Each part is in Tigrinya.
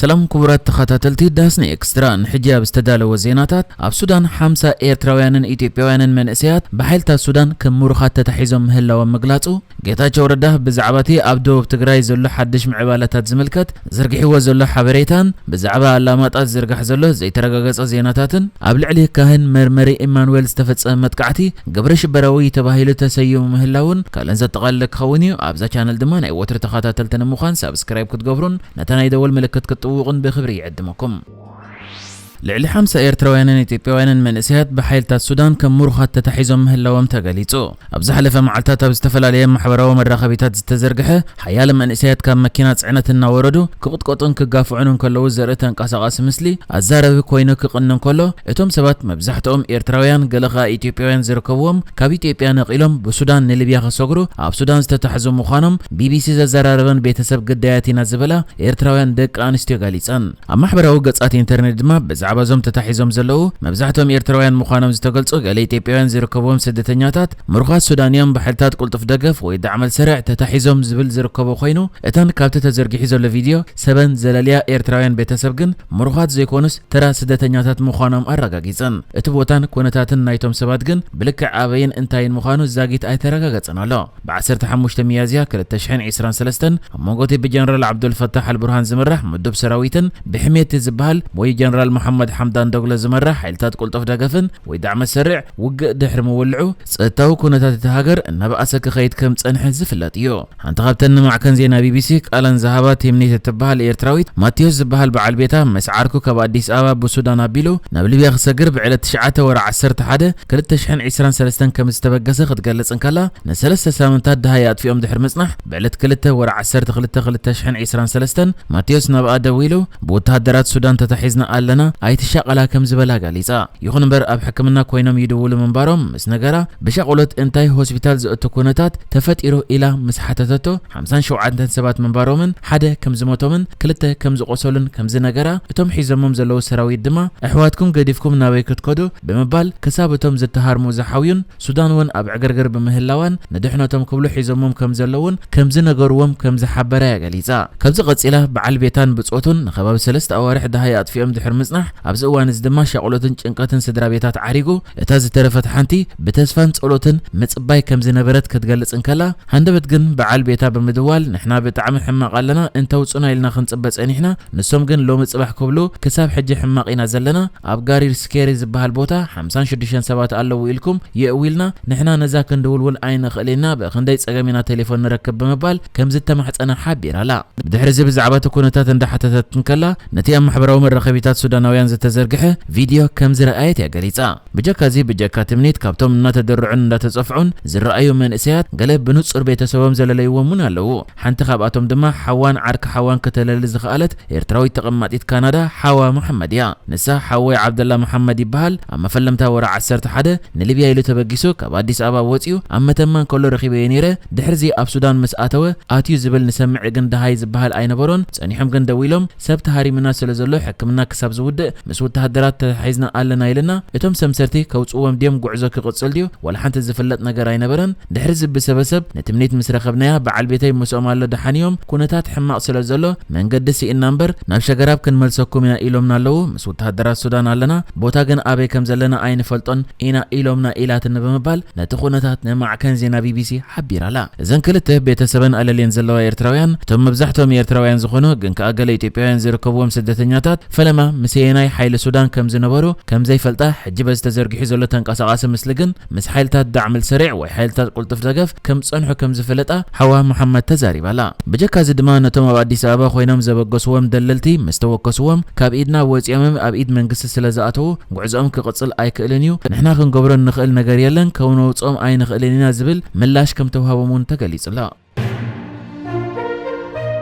ሰላም ክቡራት ተኸታተልቲ ዳስኒ ኤክስትራ፣ ንሕጂ ኣብ ዝተዳለወ ዜናታት፣ ኣብ ሱዳን ሓምሳ ኤርትራውያንን ኢትዮጵያውያንን መንእሰያት ብሓይልታት ሱዳን ከም ምሩኻት ተታሒዞም ምህላዎም ምግላጹ፣ ጌታቸው ረዳ ብዛዕባ እቲ ኣብ ደቡብ ትግራይ ዘሎ ሓድሽ ምዕባለታት ዝምልከት ዘርጊሕዎ ዘሎ ሓበሬታን ብዛዕባ ኣላማጣ ዝዝርጋሕ ዘሎ ዘይተረጋገጸ ዜናታትን፣ ኣብ ልዕሊ ካህን መርመሪ ኢማኑኤል ዝተፈጸመ መጥቃዕቲ ግብረ ሽበራዊ ተባሂሉ ተሰይሙ ምህላውን ካልእን ዘጠቓለለ ክኸውን እዩ። ኣብዛ ቻነል ድማ ናይ ወትሩ ተኸታተልቲ ንምዃን ሳብስክራይብ ክትገብሩን ነታ ናይ ደወል ምልክት ክትጥውቑን ብኽብሪ ይዕድመኩም። ልዕሊ ሓምሳ ኤርትራውያንን ኢትዮጵያውያንን መንእሰያት ብሓይልታት ሱዳን ከም ምሩኻት ተታሒዞም ምህላዎም ተገሊጹ። ኣብ ዝሓለፈ መዓልታት ኣብ ዝተፈላለየ ማሕበራዊ መራኸቢታት ዝተዘርግሐ፣ ሓያለ መንእሰያት ካብ መኪና ጽዕነት እናወረዱ ክቕጥቀጡን ክጋፍዑን እንከለዉ ዘርኢ ተንቀሳቓሲ ምስሊ ኣዛራቢ ኮይኑ ክቕኒ እንከሎ፣ እቶም ሰባት መብዛሕትኦም ኤርትራውያን፣ ገለ ኸኣ ኢትዮጵያውያን ዝርከብዎም፣ ካብ ኢትዮጵያ ነቒሎም ብሱዳን ንሊብያ ክሰግሩ ኣብ ሱዳን ዝተታሕዙ ምዃኖም ቢቢሲ ዘዘራረበን ቤተሰብ ግዳያት ኢና ዝበላ ኤርትራውያን ደቂ ኣንስትዮ ገሊጸን። ኣብ ማሕበራዊ ገጻት ኢንተርኔት ድማ ብዛዕባ እዞም ተታሒዞም ዘለዉ መብዛሕትኦም ኤርትራውያን ምዃኖም ዝተገልጹ ገለ ኢትዮጵያውያን ዝርከብዎም ስደተኛታት፣ ምሩኻት ሱዳን እዮም፣ ብሓይልታት ቅልጡፍ ደገፍ ወይ ዳዕመል ሰሪዕ ተታሒዞም ዝብል ዝርከቦ ኮይኑ፣ እተን ካብቲ ተዘርጊሑ ዘሎ ቪድዮ ሰበን ዘለልያ ኤርትራውያን ቤተሰብ ግን ምሩኻት ዘይኮኑስ ተራ ስደተኛታት ምዃኖም ኣረጋጊጸን። እቲ ቦታን ኩነታትን ናይቶም ሰባት ግን ብልክዕ ኣበይን እንታይን ምዃኑ ዛጊት ኣይተረጋገጸን ኣሎ። ብ15 ሚያዝያ ክልተ ሽሕን ዕስራን ሰለስተን ኣብ መንጎ እቲ ብጀነራል ዓብዱልፈታሕ ኣልቡርሃን ዝምራሕ ምዱብ ሰራዊትን ብሕሜቲ ዝበሃል ወይ ጀነራል መሓመድ ሓምዳን ዶግሎ ዝመራሕ ሓይልታት ቅልጡፍ ደገፍን ወይ ዳዕመ ሰሪዕ ውግእ ድሕሪ ምውልዑ፣ ጸጥታዊ ኩነታት እቲ ሃገር እናበኣሰ ክኸይድ ከም ዝጸንሐ ዝፍለጥ እዩ። ሓንቲ ካብተን ንማዕከን ዜና ቢቢሲ ቃለን ዝሃባ ቲምኒት እትበሃል ኤርትራዊት፣ ማቴዎስ ዝበሃል በዓል ቤታ ምስ ዓርኩ ካብ ኣዲስ ኣበባ ብሱዳን ኣቢሉ ናብ ሊብያ ክሰግር ብዕለት ትሽዓተ ወርሒ ዓሰርተ ሓደ ክልተ ሽሕን ዕስራን ሰለስተን ከም ዝተበገሰ ክትገልጽ እንከላ፣ ንሰለስተ ሳምንታት ደሃይ ኣጥፊኦም ድሕሪ ምጽናሕ፣ ብዕለት ክልተ ወርሒ ዓሰርተ ክልተ ክልተ ሽሕን ዕስራን ሰለስተን ማቴዎስ ናብኣ ደዊሉ፣ "ብወተሃደራት ሱዳን ተታሒዝና ኣለና፣ ኣይትሻቐላ" ከም ዝበላ ገሊጻ። ይኹን እምበር፣ ኣብ ሕክምና ኮይኖም ይድውሉ ምንባሮም ምስ ነገራ፣ ብሻቕሎት እንታይ ሆስፒታል ዘእቱ ኩነታት ተፈጢሩ ኢላ ምስ ሓተተቶ፣ ሓምሳን ሸውዓተን ሰባት ምንባሮምን ሓደ ከም ዝሞቶምን ክልተ ከም ዝቖሰሉን ከም ዝነገራ፣ እቶም ሒዞሞም ዘለዉ ሰራዊት ድማ፣ "ኣሕዋትኩም ገዲፍኩም ናበይ ክትከዱ?" ብምባል ክሳብ እቶም ዝተሃርሙ ዝሓውዩን ሱዳን እውን ኣብ ዕግርግር ብምህላዋን ንድሕነቶም ክብሉ ሒዞሞም ከም ዘለውን ከም ዝነገርዎም ከም ዝሓበራ እያ ገሊጻ። ካብዚ ቀጺላ በዓል ቤታን ብጾቱን ንከባቢ ሰለስተ ኣዋርሕ ደሃይ ኣጥፊኦም ድሕሪ ምጽናሕ፣ ኣብዚ እዋን እዚ ድማ ሻቕሎትን ጭንቀትን ስድራ ቤታት ዓሪጉ፣ እታ ዝተረፈት ሓንቲ ብተስፋን ጸሎትን ምጽባይ ከም ዝነበረት ክትገልጽ እንከላ፣ ሃንደበት ግን በዓል ቤታ ብምድዋል፣ "ንሕና ብጣዕሚ ሕማቕ ኣለና፣ እንተውጹና ኢልና ክንጽበ ጸኒሕና፣ ንሶም ግን ሎሚ ጽባሕ ክብሉ ክሳብ ሕጂ ሕማቕ ኢና ዘለና፣ ኣብ ጋሪር ስኬሪ ዝበሃል ቦታ ሓምሳን ሽዱሽተን ሰባት ኣለዉ ኢልኩም የእዊልና፣ ንሕና ነዛ ክንድውል እውን ኣይንኽእል ኢና፣ ብኽንደይ ጸገም ኢና ቴሌፎን ንረክብ?" ብምባል ከም ዝተማሕጸና ሓቢራ ኣላ። ብድሕሪ እዚ ብዛዕባ እቲ ኩነታት እንዳሓተተት እንከላ፣ ነቲ ኣብ ማሕበራዊ መራኸቢታት ሱዳናውያን ዝተዘርግሐ ቪድዮ ከም ዝረኣየት እያ ገሊጻ። ብጀካ እዚ፣ ብጀካ ትምኒት ካብቶም እናተደርዑን እንዳተጸፍዑን ዝረኣዩ መንእሰያት፣ ገለ ብንጹር ቤተሰቦም ዘለለይዎም እውን ኣለዉ። ሓንቲ ካብኣቶም ድማ ሓዋን ዓርኪ ሓዋን ከተለሊ ዝኸኣለት ኤርትራዊት ተቐማጢት ካናዳ ሓዋ መሓመድ እያ። ንሳ ሓወይ ዓብደላ መሓመድ ይበሃል። ኣብ መፈለምታ ወርሒ ዓሰርተ ሓደ ንሊብያ ኢሉ ተበጊሱ ካብ ኣዲስ ኣበባ ወጺኡ ኣብ መተማ እንከሎ ረኺበዮ ነይረ። ድሕርዚ ኣብ ሱዳን ምስ ኣተወ ኣትዩ ዝብል ንሰምዕ፣ ግን ደሃይ ዝበሃል ኣይነበሮን። ጸኒሖም ግን ደዊሎም፣ "ሰብ ተሃሪምና ስለ ዘሎ ሕክምና ክሳብ ዝውድእ ምስ ወተሃደራት ተታሒዝና ኣለና" ኢልና። እቶም ሰምሰርቲ ከውጽእዎም ድዮም፣ ጉዕዞ ክቕጽል ድዩ፣ ዋላ ሓንቲ ዝፍለጥ ነገር ኣይነበረን። ድሕሪ ዝብሰበሰብ ንትምኒት ምስ ረኸብናያ፣ በዓል ቤተይ ምስኦም ኣሎ፣ ደሓን እዮም፣ ኩነታት ሕማቕ ስለ ዘሎ መንገዲ ስኢንና እምበር ናብ ሸገራብ ክንመልሰኩም ኢና ኢሎምና ኣለዉ። ምስ ወተሃደራት ሱዳን ኣለና፣ ቦታ ግን ኣበይ ከም ዘለና ኣይንፈልጦን ኢና ኢሎምና ኢላትኒ ብምባል ነቲ ኩነታት ንማዕከን ዜና ቢቢሲ ሓቢራ ኣላ። እዘን ክልተ ቤተሰበን ኣለልየን ዘለዋ ኤርትራውያን፣ እቶም መብዛሕትኦም ኤርትራውያን ዝኾኑ ግን ከኣ ገለ ኢትዮጵያውያን ዝርከብዎም ስደተኛታት፣ ፈለማ ምሰየናይ ሓይሊ ሱዳን ከም ዝነበሩ ከም ዘይፈልጣ፣ ሕጂ በዚ ተዘርጊሑ ዘሎ ተንቀሳቓሲ ምስሊ ግን ምስ ሓይልታት ዳዕም ኣልሰሪዕ ወይ ሓይልታት ቅልጡፍ ደገፍ ከም ዝጸንሑ ከም ዝፈለጣ ሓዋ መሓመድ ተዛሪባ ኣላ። ብጀካ እዚ ድማ ነቶም ኣብ ኣዲስ ኣበባ ኮይኖም ዘበገስዎም ደለልቲ ምስ ተወከስዎም፣ ካብ ኢድና ወጺኦምን ኣብ ኢድ መንግስቲ ስለ ዝኣተዉ፣ ጉዕዞኦም ክቕጽል ኣይክእልን እዩ። ንሕና ክንገብሮ እንኽእል ነገር የለን፣ ከነውጽኦም ኣይንኽእልን ኢና ዝብል ምላሽ ከም ተውሃቦም እውን ተገሊጹ ኣሎ።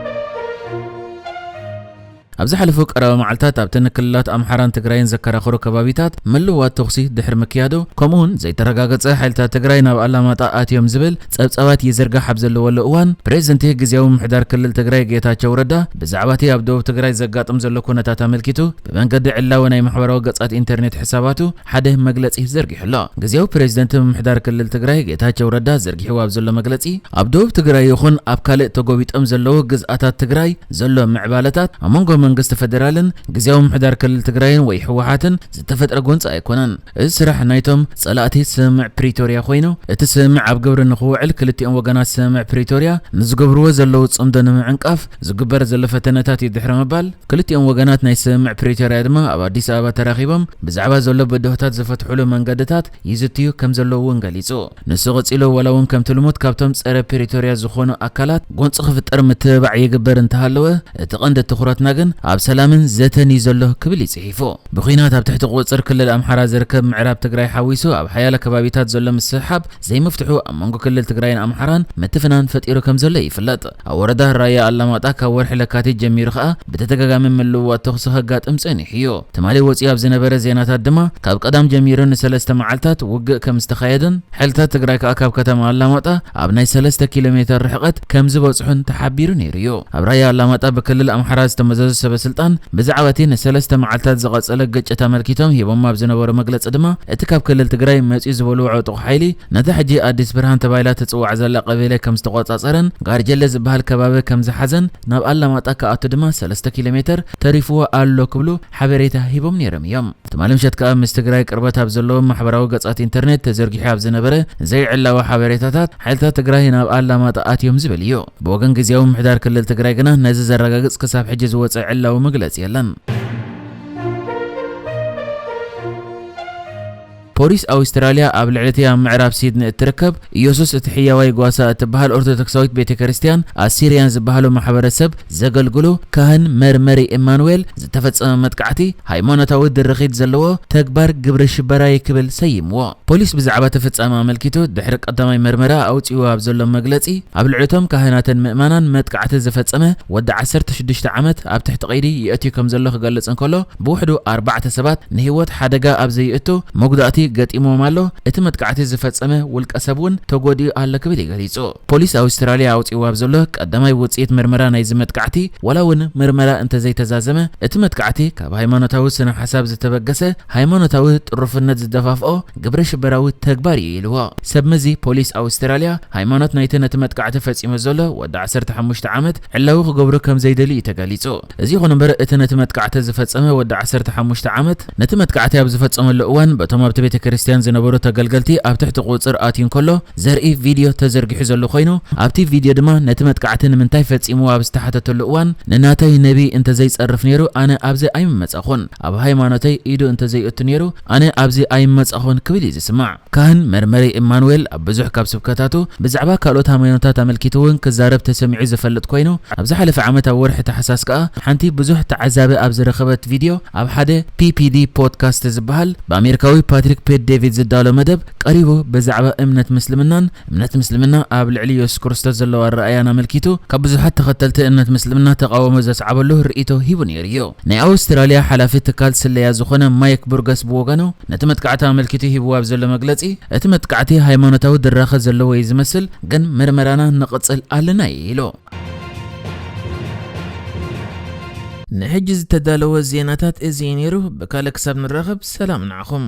ኣብ ዝሓለፉ ቀረባ መዓልታት ኣብተን ክልላት ኣምሓራን ትግራይን ዘከራኽሩ ከባቢታት ምልዋጥ ተኹሲ ድሕሪ ምክያዱ፣ ከምኡውን ዘይተረጋገጸ ሓይልታት ትግራይ ናብ ኣላማጣ ኣትዮም ዝብል ጸብጻባት ይዝርጋሕ ኣብ ዘለወሉ እዋን፣ ፕሬዝደንት ግዝያዊ ምምሕዳር ክልል ትግራይ ጌታቸው ረዳ ብዛዕባ እቲ ኣብ ደቡብ ትግራይ ዘጋጥም ዘሎ ኩነታት ኣመልኪቱ ብመንገዲ ዕላዊ ናይ ማሕበራዊ ገጻት ኢንተርኔት ሕሳባቱ ሓደ መግለጺ ዘርጊሑ ኣሎ። ግዝያዊ ፕሬዝደንት ምምሕዳር ክልል ትግራይ ጌታቸው ረዳ ዘርጊሕዎ ኣብ ዘሎ መግለጺ፣ ኣብ ደቡብ ትግራይ ይኹን ኣብ ካልእ ተጎቢጦም ዘለዉ ግዝኣታት ትግራይ ዘሎ ምዕባለታት ኣብ መንጎ መንግስቲ ፌደራልን ግዝያዊ ምምሕዳር ክልል ትግራይን ወይ ህወሓትን ዝተፈጥረ ጎንፂ ኣይኮነን። እዚ ስራሕ ናይቶም ጸላእቲ ስምምዕ ፕሪቶርያ ኮይኑ፣ እቲ ስምምዕ ኣብ ግብሪ ንኽውዕል ክልቲኦም ወገናት ስምምዕ ፕሪቶርያ ንዝገብርዎ ዘለዉ ጽምዶ ንምዕንቃፍ ዝግበር ዘሎ ፈተነታት እዩ ድሕሪ ምባል፣ ክልቲኦም ወገናት ናይ ስምምዕ ፕሪቶርያ ድማ ኣብ ኣዲስ ኣበባ ተራኺቦም ብዛዕባ ዘሎ ብድሆታት ዝፈትሑሉ መንገድታት ይዝትዩ ከም ዘለዉ እውን ገሊጹ። ንሱ ቀጺሉ፣ ዋላ እውን ከምቲ ልሙድ ካብቶም ጸረ ፕሪቶርያ ዝኾኑ ኣካላት ጎንጺ ክፍጠር ምትብባዕ ይግበር እንተሃለወ፣ እቲ ቀንዲ ትኹረትና ግን ኣብ ሰላምን ዘተን እዩ ዘሎ ክብል እዩ ጽሒፉ። ብኹናት ኣብ ትሕቲ ቁጽጽር ክልል ኣምሓራ ዝርከብ ምዕራብ ትግራይ ሓዊሱ ኣብ ሓያለ ከባቢታት ዘሎ ምስሕሓብ ዘይምፍትሑ ኣብ መንጎ ክልል ትግራይን ኣምሓራን ምትፍናን ፈጢሩ ከም ዘሎ ይፍለጥ። ኣብ ወረዳ ራያ ኣላማጣ ካብ ወርሒ ለካቲት ጀሚሩ ከኣ ብተደጋጋሚ ምልውዋጥ ተኹሲ ከጋጥም ጸኒሑ እዩ። ትማሊ ወጺኡ ኣብ ዝነበረ ዜናታት ድማ ካብ ቀዳም ጀሚሩ ንሰለስተ መዓልታት ውግእ ከም ዝተኻየደን ሓይልታት ትግራይ ከኣ ካብ ከተማ ኣላማጣ ኣብ ናይ ሰለስተ ኪሎ ሜተር ርሕቐት ከም ዝበጽሑን ተሓቢሩ ነይሩ እዩ። ኣብ ራያ ኣላማጣ ብክልል ኣምሓራ ዝተመዘዙ ሰበ ስልጣን ብዛዕባ እቲ ንሰለስተ መዓልታት ዝቐጸለ ግጭት ኣመልኪቶም ሂቦም ኣብ ዝነበሩ መግለጺ ድማ እቲ ካብ ክልል ትግራይ መጺኡ ዝበልዎ ዕጡቕ ሓይሊ ነታ ሕጂ ኣዲስ ብርሃን ተባሂላ ትጽዋዕ ዘላ ቀበሌ ከም ዝተቖጻጸረን ጋርጀለ ዝበሃል ከባቢ ከም ዝሓዘን ናብ ኣላማጣ ክኣቱ ድማ ሰለስተ ኪሎ ሜተር ተሪፍዎ ኣሎ ክብሉ ሓበሬታ ሂቦም ነይሮም እዮም። ትማሊ ምሸት ከኣ ምስ ትግራይ ቅርበት ኣብ ዘለዎም ማሕበራዊ ገጻት ኢንተርኔት ተዘርጊሑ ኣብ ዝነበረ ዘይዕላዊ ሓበሬታታት ሓይልታት ትግራይ ናብ ኣላማጣ ኣትዮም ዝብል እዩ። ብወገን ግዝያዊ ምምሕዳር ክልል ትግራይ ግና ነዚ ዘረጋግጽ ክሳብ ሕጂ ዝወጸ ዕላዊ መግለጺ የለን። ፖሊስ ኣውስትራልያ ኣብ ልዕሊ እቲ ኣብ ምዕራብ ሲድኒ እትርከብ ኢየሱስ እቲ ሕያዋይ ጓሳ እትበሃል ኦርቶዶክሳዊት ቤተ ክርስቲያን ኣሲርያን ዝበሃሉ ማሕበረሰብ ዘገልግሉ ካህን መርመሪ ኤማኑኤል ዝተፈጸመ መጥቃዕቲ ሃይማኖታዊ ድርኺት ዘለዎ ተግባር ግብረ ሽበራ እዩ ክብል ሰይምዎ። ፖሊስ ብዛዕባ እቲ ፍጻመ ኣመልኪቱ ድሕሪ ቀዳማይ መርመራ ኣውጺኡ ኣብ ዘሎ መግለጺ፣ ኣብ ልዕሊ እቶም ካህናትን ምእመናን መጥቃዕቲ ዝፈጸመ ወዲ ዓሰርተ ሽዱሽተ ዓመት ኣብ ትሕቲ ቀይዲ ይእትዩ ከም ዘሎ ክገልጽ እንከሎ፣ ብውሕዱ ኣርባዕተ ሰባት ንህይወት ሓደጋ ኣብ ዘየእቱ መጉዳእቲ ገጢምዎም ኣሎ። እቲ መጥቃዕቲ ዝፈጸመ ውልቀ ሰብ እውን ተጎዲኡ ኣሎ ክብል እዩ ገሊጹ። ፖሊስ ኣውስትራልያ ኣውጺእዎ ኣብ ዘሎ ቀዳማይ ውጽኢት ምርመራ ናይዚ መጥቃዕቲ፣ ዋላ እውን ምርመራ እንተዘይተዛዘመ፣ እቲ መጥቃዕቲ ካብ ሃይማኖታዊ ስነ ሓሳብ ዝተበገሰ፣ ሃይማኖታዊ ጥሩፍነት ዝደፋፍኦ ግብረ ሽበራዊ ተግባር እዩ ኢልዎ። ሰብ መዚ ፖሊስ ኣውስትራልያ፣ ሃይማኖት ናይቲ ነቲ መጥቃዕቲ ፈጺሙ ዘሎ ወዲ ዓሰርተ ሓሙሽተ ዓመት ዕላዊ ክገብሩ ከም ዘይደልዩ እዩ ተገሊጹ። እዚ ይኹን እምበር፣ እቲ ነቲ መጥቃዕቲ ዝፈጸመ ወዲ ዓሰርተ ሓሙሽተ ዓመት፣ ነቲ መጥቃዕቲ ኣብ ዝፈጸመሉ እዋን፣ በቶም ኣብቲ ቤተ ክርስቲያን ዝነበሩ ተገልገልቲ ኣብ ትሕቲ ቁጽጽር ኣትዩ እንከሎ ዘርኢ ቪድዮ ተዘርጊሑ ዘሎ ኮይኑ፣ ኣብቲ ቪድዮ ድማ ነቲ መጥቃዕቲ ንምንታይ ፈጺምዎ ኣብ ዝተሓተተሉ እዋን፣ "ንናተይ ነቢ እንተዘይጸርፍ ነይሩ፣ ኣነ ኣብዚ ኣይምመጻኹን። ኣብ ሃይማኖተይ ኢዱ እንተዘይእቱ ነይሩ፣ ኣነ ኣብዚ ኣይመጻኹን" ክብል እዩ ዝስማዕ። ካህን መርመሪ ኢማኑኤል ኣብ ብዙሕ ካብ ስብከታቱ ብዛዕባ ካልኦት ሃይማኖታት ኣመልኪቱ እውን ክዛረብ ተሰሚዑ ዝፈልጥ ኮይኑ፣ ኣብ ዝሓለፈ ዓመት ኣብ ወርሒ ታሕሳስ ከኣ ሓንቲ ብዙሕ ተዓዛቢ ኣብ ዝረኸበት ቪድዮ ኣብ ሓደ ፒ ፒ ዲ ፖድካስት ዝበሃል ብኣሜሪካዊ ፓትሪክ ፔት ዴቪድ ዝዳሎ መደብ ቀሪቡ ብዛዕባ እምነት ምስልምናን እምነት ምስልምና ኣብ ልዕሊ የሱስ ክርስቶስ ዘለዎ ኣረኣእያን ኣመልኪቱ ካብ ብዙሓት ተኸተልቲ እምነት ምስልምና ተቓውሞ ዘስዓበሉ ርእይቶ ሂቡ ነይሩ እዩ። ናይ ኣውስትራልያ ሓላፊ ትካል ስለያ ዝኾነ ማይክ ቡርገስ ብወገኑ ነቲ መጥቃዕቲ ኣመልኪቱ ሂብዎ ኣብ ዘሎ መግለጺ፣ እቲ መጥቃዕቲ ሃይማኖታዊ ድራኸ ዘለዎ እዩ ዝመስል፣ ግን ምርመራና ንቕጽል ኣለና እዩ ኢሉ። ንሕጂ ዝተዳለወ ዜናታት እዚ እዩ ነይሩ። ብካልእ ክሳብ ንራኸብ ሰላም ንዓኹም።